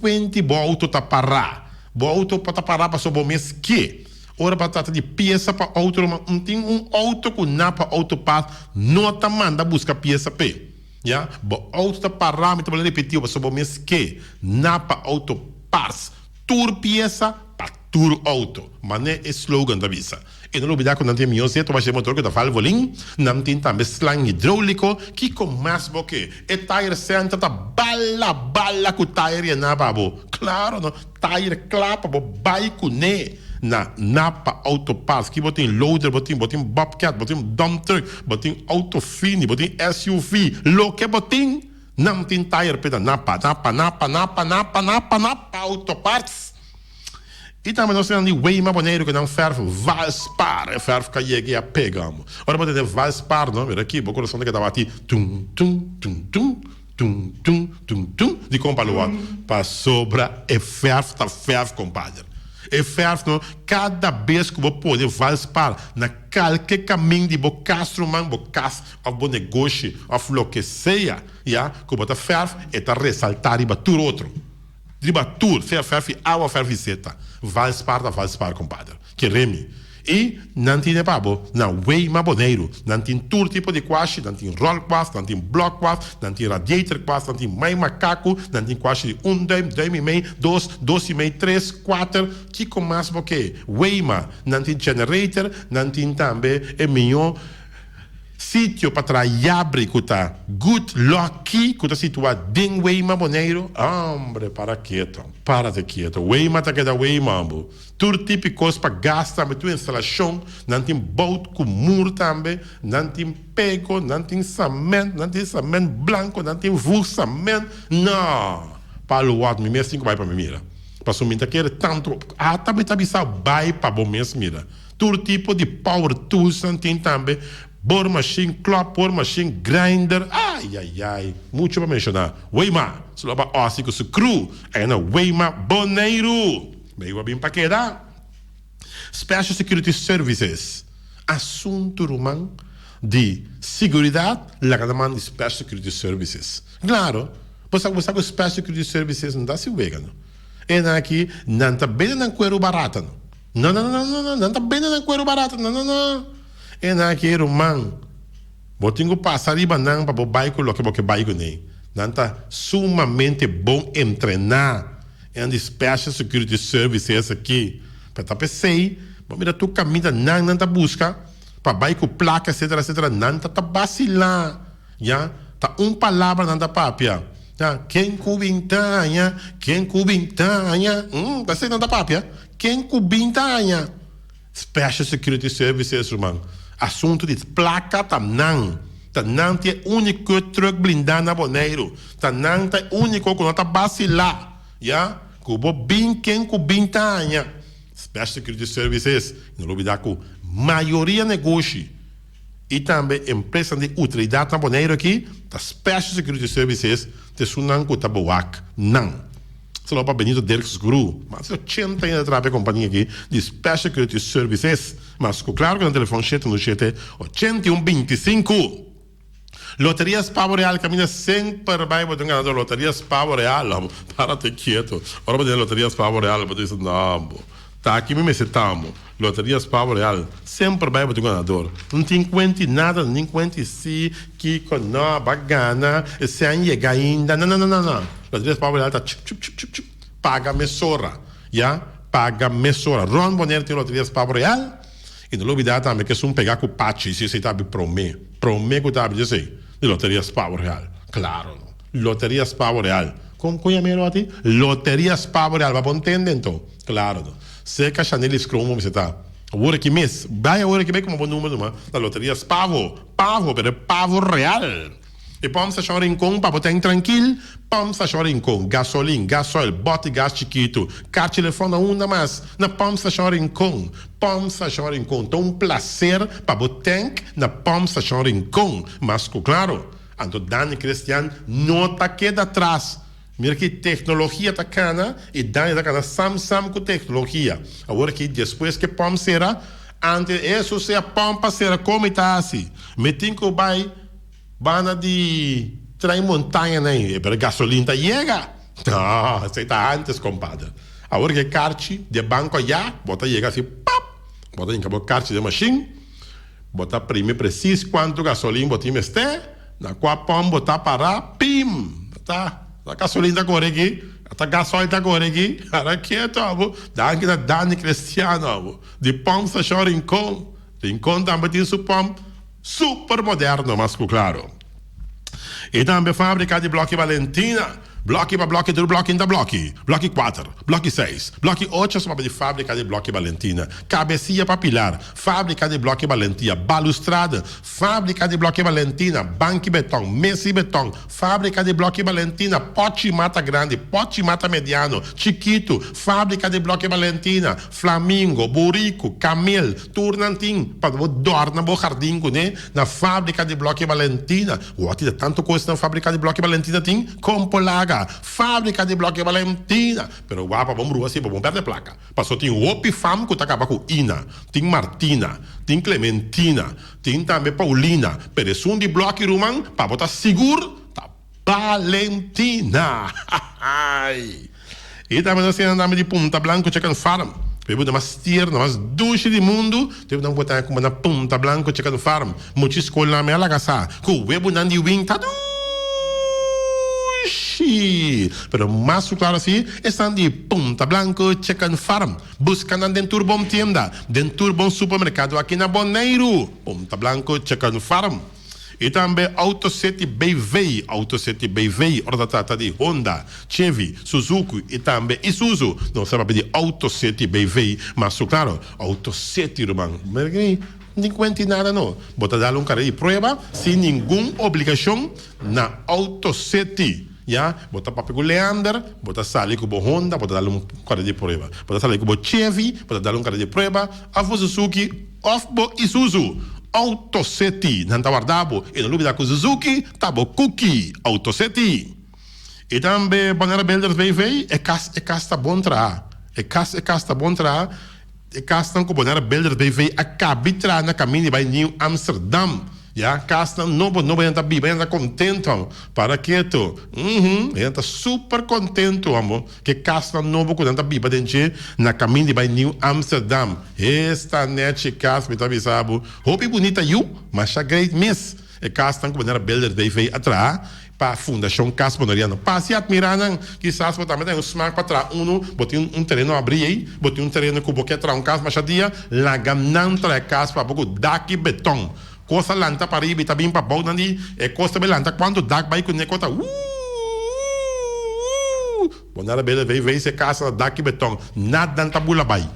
kuenti bo auto ta pará. Bo auto por ta pará pasobra bo mes ke. Ora bo ta trata di piesa pa auto ruman, un tin un auto ku Napa Auto Parts no ta manda buska piesa p'e. Ya, bo auto ta pará, mi ta bolbe ripití pasobra bo mes ke. Napa Auto Parts, tur piesa pa tur auto. Manera e slogan ta bisa. E no lubidá ku nan tin e mihó zeto basha e motor ku ta Valvoline. Nan tin tambe slang hidróuliko. Kiko mas bo ke? E tire center ta bala bala ku tire yená pa bo. Klaro no, tire kla pa bo bai kuné na Napa Auto Parts. Ki bo tin? Loader bo tin, bo tin bobcat, bo tin dump truck, bo tin auto fini, bo tin SUV. Loke bo tin, nan tin tire p'e na Napa, Napa, Napa, Napa, Napa, Napa, Napa Auto Parts. I tambe nos tin di Weima Boneiru ku nan fèrf Valspar. E fèrf ka yega i a pega amo. Ora bo tende Valspar no, mira aki bo kurason ta keda bati tum tum tum tum tum tum tum tum. Dikon pa lo wòrdu? Pasobra e fèrf ta fèrf kompader. E fèrf no, kada bes ku bo pone Valspar na kalke kamin di bo kas ruman, bo kas òf bo negoshi òf loke sea, ya, ku bo ta fèrf, e ta resaltá riba tur otro. Riba tur, sea fèrfi awa of fèrfi seta, Valspar ta Valspar, kompader. Kere mi. I nan tin e pa bo na Weima Boneiru. Nan tin tur tipo di kwashi, nan tin ròlkwast, nan tin blòkkwast, nan tin radiatorkwast, nan tin mai makaku, nan tin kwashi di un duim, duim i mei, dos, dos i mei, tres, kuater, kiko mas bo ke? Weima. Nan tin generator, nan tin tambe e mihó. Sitio pa traha yabri ku ta Good Lucky ku ta situá den Weima, Boneiru. Hombre, para keto, párate kieto. Weima ta keda Weima, bo. Tur tipo di kos pa gas tambe, tur instalashon. Nan tin bout ku mur tambe, nan tin pego, nan tin sament, nan tin sament blanko, nan tin voegcement. No! Palo wòt, mi mes tin ku bai pa mi mira. Pasobra mi ta kere tantu. Ata mi ta bisa bai pa bo mes mira. Tur tipo di power tools nan tin tambe, boormachine, klop boormachine, grinder, ayayay, mucho pa menciona. Weima, su lo ba Ossie cu su crew, aya na Weima, Boneiru. Meiu a bin pa keda. Special Security Services, asunto ruman di siguridad laga na man di Special Security Services. Claro, bo sa bo sa cu Special Security Services no ta haci wega no. E nan aki, nan ta bende nan cuero barata no. No no no no no nan ta bende nan cuero barato no no no e nan aki ruman bo tin cu pasa riba nan pa bo bay cu loke bo ke bay cune nan ta sumamente bon entrena e nan di special security services aki pero ta pesey bo mira tur caminda nan nan ta busca pa bay cu placa etcetera etcetera nan ta ta basila ya ta un palabra nan ta papia ya ken cu bin taña ken cu bin taña ta esey nan ta papia. Ken ku bin ta haña Special Security Services ruman? Asuntu di plaka ta nan. Ta nan tin e úniko truck blindá na Boneiru. Ta nan ta e úniko ku no ta basilá, ya. Ku bo bin ken ku bin ta haña Special Security Services. No lubidá ku mayoria negoshi i tambe empresanan di utilidat na Boneiru aki ta Special Security Services ta esunnan ku ta bowak nan. Solo pa Benito Dirks Gru, mas di ochenta aña ta traha pa e kompania aki di Special Security Services. Mas ku klaru ku nan telefòn shete unu shete 81 25. Loterias Pavo Real kaminda semper bai bo ta un ganador Loterias Pavo Real amo parate kieto ora bo tene Loterias Pavo Real bo ta bisa no bo ta aki mi mester ta amo Loterias Pavo Real semper bai bo ta un ganador no tin kuenti nada no tin kuenti si Kiko no ba gana esei a yega ainda no no no no Loterias Pavo Real ta chup chup chup chup chup paga mesora ya paga mesora rond Bonaire tin Loterias Pavo Real y no lubida tambe ke esun pega ku pachi si esei ta abi prome prome ku ta abi esei di Loterias Pavo Real claro no Loterias Pavo Real kon kon yama e roti Loterias Pavo Real ba bo ntende anto claro no serka Shanelis Kromo mester ta awor aki mes bai awor aki bai kuma bo number numa na Loterias Pavo. Pavo, pero e pavo real. E pòmp stashon Rincon pa bo ten trankil, pòmp stashon Rincon, gasolin, gasoil, bòti gas chikitu, kar telefòn na unda mas, na pòmp stashon Rincon. Pòmp stashon Rincon, ta un plaser pa bo tènk na pòmp stashon Rincon. Mas ku klaro, anto Dani Christian no ta keda tras. Mira ki teknologia ta kana i Dani ta kana sam sam ku teknologia. Awor aki despues ke pòmp sera. Ante eso sea pòmpa sera kon mi ta hasi? Mi tin ku bai banda di Tren Montaña nan, pero gasolin ta yega. No, esei ta antes kompader. Awor ku e karchi di e banko ya, bo ta yega asi pap, bo ta hinka bo karchi den mashin, bo ta primi presis kuantu gasolin bo tin mester, na kua pòmp bo ta para, pim! Ta, ta gasolin ta kore aki, ta gasoil ta kore aki, ara ketu abo. Danki na Dani Cristiano abo. Di pòmp stashon Rincon. Rincon tambe tin su pòmp super moderno mas ku klaro. I tambe fábrika di blòki Valentina. Blòki pa blòki tur blòki ta blòki. Blòki kuater, blòki seis, blòki ocho su papia di fábrika di blòki Valentina. Kabesia pa pilar, fábrika di blòki Valentia. Balustrada, fábrika di blòki Valentina. Banki beton, mesi beton, fábrika di blòki Valentina. Pòchi mata grandi, pòchi mata mediano, chikitu, fábrika di blòki Valentina. Flamingo, buriku, kamel, tur nan tin pa bo dòrna bo hardin kuné na fábrika di blòki Valentina. Wòt di tantu kos na fábrika di blòki Valentina tin? Kon por laga fábrika di blòki Valentina? Pero wak pa bo mrua si pa bo pèrdè plaka. Paso tin hopi fam ku ta kaba ku Ina, tin Martina, tin Clementina, tin tambe Paulina, pero esun di blòki ruman pa bo ta sigur ta Valentina! Hahaai! I tambe nos tin nan di Punta Blanco Chicken Farm. Webu ta mas tierno, mas dushi di mundu, te webunan ku bo ta kuma na Punta Blanco Chicken Farm. Muchi skolnan mi a laga sa ku webunan di wing ta dushi! Pero mas ku klaro si, esnan di Punta Blanco Chicken Farm. Buska nan den tur bon tienda, den tur bon supermerkado aki na Boneiru. Punta Blanco Chicken Farm. I tambe Auto City BV, Auto City BV, ora ta trata di Honda, Chevy, Suzuki i tambe Isuzu, nos ta papia di Auto City BV, mas su klaro, Auto City ruman, no tin kuenti nada no, bo ta dal un kara di prueba sin ningun obligashon na Auto City, ya, bo ta papia ku Leander, bo ta sali ku bo Honda, bo ta dal un kara di prueba, bo ta sali ku bo Chevy, bo ta dal un kara di prueba, òf bo Suzuki, Of bo Isuzu, Auto City nan ta warda bo y no lubida cu Suzuki ta bo cookie, Auto City. Y tambe Bonaire Builders BV, e cas e cas ta bon traha, e cas e cas ta bon traha, e casnan cu Bonaire Builders BV a cabi traha na caminda di bay Nieuw Amsterdam. Ya, casnan nobo nobo hende ta biba, hende ta contento. Para keto, uhum, hende ta super contento amo. Ke kasnan nobo ku nan ta biba den dje na kamin di bai Nieuw Amsterdam. Esta nechi kas mi ta bisa bo. Hopi bunita yu, masha great mes. E kasnan ku manera Builders BV a traha pa Fundashon Kas Boneriano. Pasa i atmirá nan. Kisas bo tambe ta un smak pa traha unu. Bo tin un tereno abrí ei, bo tin un tereno ku bo ke traha un kas masha dia, laga nan traha e kas pa bo ku dak i beton. Kos a lanta pa riba i ta bin pa bou nan di e kos ta bin lanta kuantu dak bai kuné kos ta wuuuuuuuu bo nada bele vei vei se kasa na dak i beton nada nan ta bula bai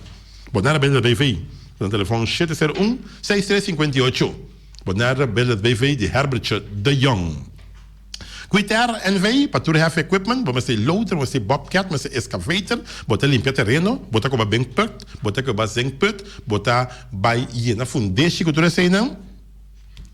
bo nada bele vei vei nan telefon shete sero un seis tres sinkuenta i ocho bo nada bele vei vei di Herbertje de Jong. Quitair NV, pa tur heavy equipment, bo mester loader, bo mester bobcat, bo mester excavator, bo ta limpia tereno, bo ta koba ben put, bo ta koba zinc put, bo ta bai yena fundeshi ku tur eseinan.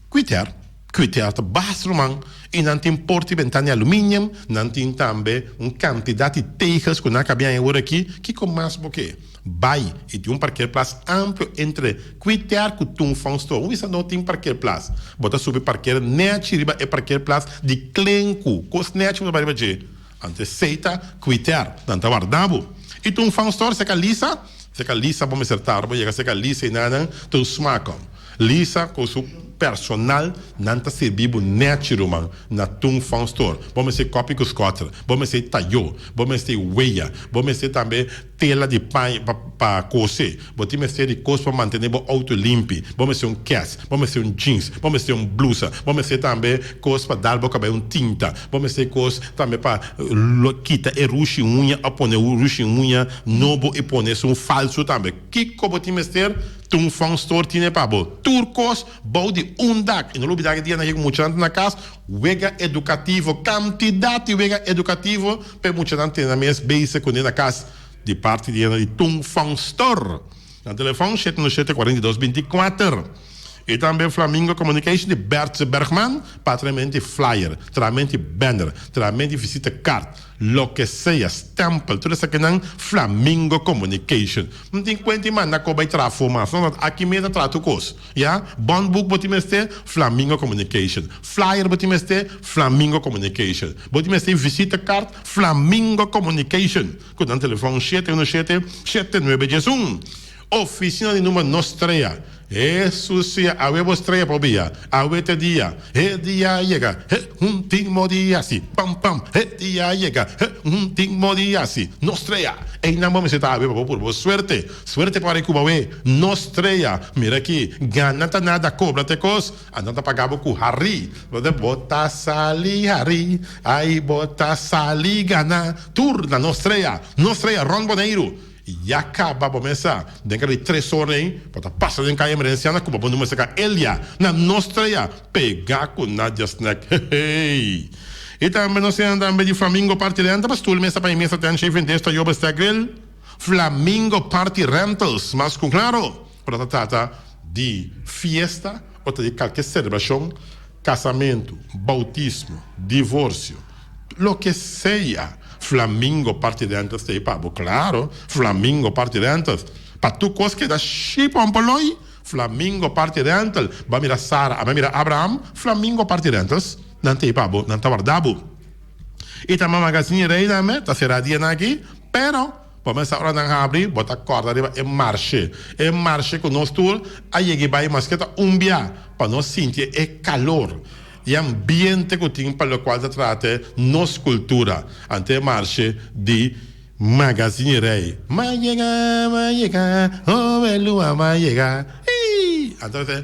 Quitair, Quitair ta bas ruman i nan tin porta i bentana di aluminium, nan tin tambe un kantidat di tegels ku nan a kabia awor aki, kiko mas bo ke? Bai i tin un parkeerplaats amplio entre Quiter ku Toenfangsttoren. Un bisa no tin parkeerplaats. Bo ta subi parkeer nechi riba e parkeerplaats di Klenku. Kos nechi bo ta bai riba dje. Anto esei ta Quiter. Nan ta warda bo. I Toenfangsttoren seka Lisa. Seka Lisa bo mester ta. Ora bo yega seka Lisa i nan ta un smakom. Lisa ku su personal nan ta sirbi bo nechi ruman na Tung Fong Store. Bo mester kopi ku skòter, bo mester tayó, bo mester weya, bo mester tambe tela di paña pa pa kose, bo tin mester di kos pa mantené bo outo limpi, bo mester un kès, bo mester un jeans, bo mester un blusa, bo mester tambe kos pa dal bo kabei un tinta, bo mester kos tambe pa kita e rushi uña òf pone rushi uña nobo i pone esun falsu tambe. Kiko bo tin mester? Tung Fong Store tine pa bo tur kos bou di un dak. I no lubida ke dianan ke muchanan ta na kas, wega edukativo, kantidat di wega edukativo pa e muchanan tene nan mes bezig kuné na kas di parti di hende di Tung Fong Store. Nan telefòn, shete no shete, 42 24. I tambe Flamingo Communication di Bertse Bergman pa trahamentu di flyer, trahamentu di banner, trahamentu di visita kart, loke sea, stempel, tur esakinan Flamingo Communication. No tin kuenta i manda ko bai traha afó mas, no, no, aki mes ta traha tur kos, ya. Bondboek bo tin mester, Flamingo Communication. Flyer bo tin mester, Flamingo Communication. Bo tin mester visita kart, Flamingo Communication. Ku nan telefòn shete uno shete, shete nuebe diesun. Oficina di number no strea. Hesus sia awe bo strea por bia. Awe ta dia. He dia a yega. He un tin mo di hasi. Pam pam. He dia a yega. He un tin mo di hasi. No strea. Einan bo mester ta awe pa bo purba bo suerte. Suerte por ari cuba awe. No strea. Mira aki. Gana ta nada cobra ta e cos. Anto ta paga bo cu hari. Bo ta bo ta sali hari. Ay bo ta sali gana. Tur na no strea. No strea rond Boneiru. Ya caba bo mesa den cada di tres ora ei bo ta pasa den caya Emerenciana cuba bo number cerca Elia na nos trea pega cu Nadia Snack hehey y tambe nos tin tambe di Flamingo Party Rental pa stoel mesa pa mesa tent shaving desk toyoba stack grill Flamingo Party Rentals mas cu claro ora ta trata di fiesta o ta di calke celebracion casamento bautismo divorcio Loke sea, Flamingo Party Rentals ta ei pa bo. Claro, Flamingo Party Rentals. Pa tur cos keda shipòmpoloi, Flamingo Party Rental. Bo a mira Sara, a mira Abraham, Flamingo Party Rentals, nan ta ei pa bo, nan ta warda bo. I ta Magazine Rey tambe ta sera dianan aki, pero bo mester ora nan habri, bo ta corda riba e marshe. E marshe cu nos tur a yega i bai maske ta un bia pa nos sinti e calor. E ambiente ku tin pa lokual ta trata nos kultura. Ante e marshe di Magazine Rey. Ma yega, ma yega, oh e lua ma yega, ey! Anto ta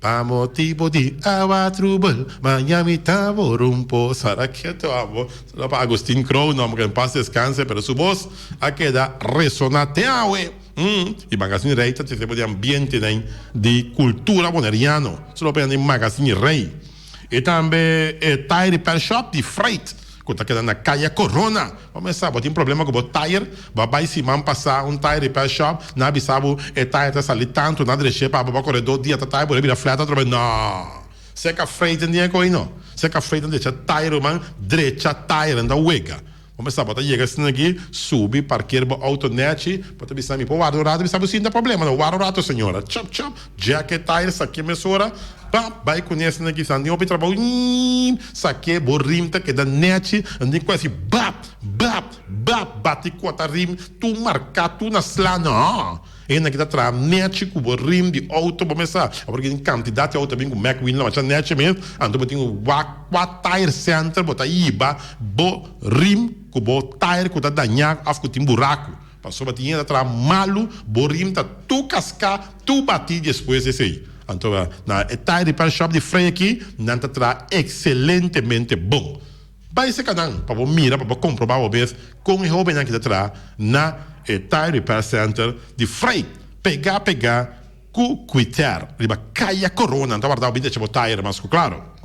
Pa motibo di awa trubel, maña mi ta por un posa. Raketo amo. Solo pa Agustin Kroon, hombre, que en paz descanse, pero su voz a keda resona te awe. Y Magazine Rey ta trese bo di ambientenan di cultura boneriano. Solo pena di Magazine Rey. Y tambe e Tire Repair Shop di Freight cu ta keda na Caya Corona. Bo mester sa bo tin problema cu bo tire, bo a bay siman pasa un Tire Repair Shop, nan a bisa bo e tire ta sali tanto, nan a dreche pa bo, bo a core dos dia ta tire bo a bira flat atrobe. No! Seca Freight tin e coy no. Seca Freight ta drecha tire ruman, drecha tire, nan ta wega. Bo mester bo ta yega asina aki, subi, parker bo auto nechi, bo ta bisa mi por warda un rato, bisa bo sin ta problema no, warda un rato señora, chap chap, jack e tire, sake mesora, pap, bai cune asina aki, san tin hopi trabou, iiiiim, sake bo rim ta keda nechi, nan tin cu haci bap, bap, bap, bati cota rim, tur marca, tur na sla, no, e hende aki ta traha nechi cu bo rim di auto, bo mester sa, awor tin cantidad di auto ta bin cu Mac Wheel na masha nechi mes, anto bo tin cu wak. Kua tire center bo ta hiba bo rim ku bo tire ku ta dañá òf ku tin buraku? Pasobra tin hende ta traha malu, bo rim ta tur kaská, tur batí despues di esei. Anto na e tire repair shop di Frey aki nan ta traha ekselentemente bon. Bai serka nan pa bo mira, pa bo komprobá bo mes kon e hóbennan aki ta traha na e tire repair center di Frey. Pegá pegá Ku Quiter riba Kaya Corona ta warda bo binti bo tayer mas ku klaro.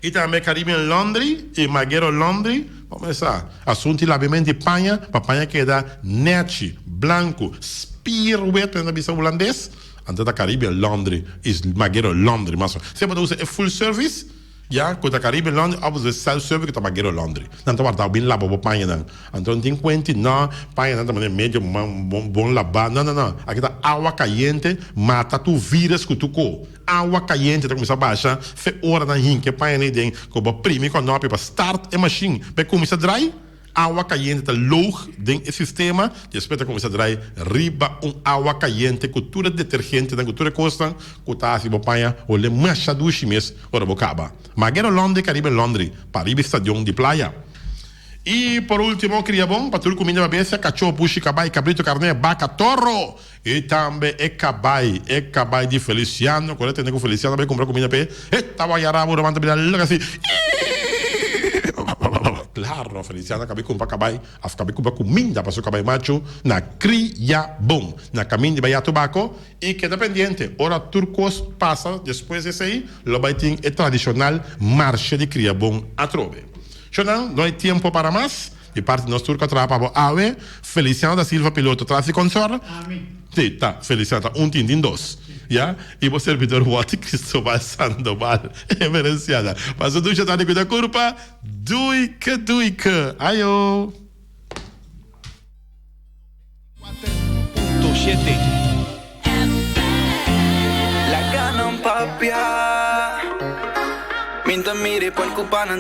I tambe Caribbean Laundry i Maguero Laundry bo mester sa asuntu di labiamento di paña pa paña keda nechi, blanku, spierwit men ta bisa hulandes anto ta Caribbean Laundry i Maguero Laundry mas si bo ta usa e full service. Ya cu ta Caribe Laundry of e self service cu ta Baguero Laundry. Nan ta warda bo bin laba bo pañanan. Anto no tin cuenti no, pañanan ta manera medio bon laba. No, no, no. Aki ta awa cayente mata tur virus cu tur co. Awa cayente ta cuminsa basha fe ora nan hinca e pañanan ei den cu bo primi conopi pa start e machine pa e cuminsa drai. Awa kayente ta loog den e sistema, despues ta kuminsá drai riba un awa kayente ku tur e detergentenan, ku tur e kosnan ku ta hasi bo paña hole masha dushi mes ora bo kaba. Maguero Laundry Caribe Laundry, pariba e stadion di playa. I por ultimo, kria bon pa tur kuminda pa bestia, kachó, pushi, kabai, kabrito, karné, baka, toro i tambe e kabai, e kabai di Feliciano. Ku ora tende ku Feliciano bai kumpra kuminda p'e, e ta waya rabo, ruman ta bira lok asi. Claro, Feliciano a kabi kumpra kabai, of kabi kumpra kuminda pa su kabai machu na Kria Bon, na kamin di bai Tobacco, i keda pendiente, ora tur kos pasa despues di esei, lo bai tin e tradishonal marshe di Kria Bon atrobe. Shownan, no hay tiempo para mas, di parti nos tur ku a traha pa bo awe, Feliciano da Silva piloto tras di konsor, Ami. Sí, ta, Feliciano ta un tin, tin dos. Ya, i bo servidor Watty Cristobal Sandoval, Emerenciana. Pasa dushi tardi, cuida curpa. Duike, duike. Ayo. Laga nan papia. Min ta mira e por cu pa nan.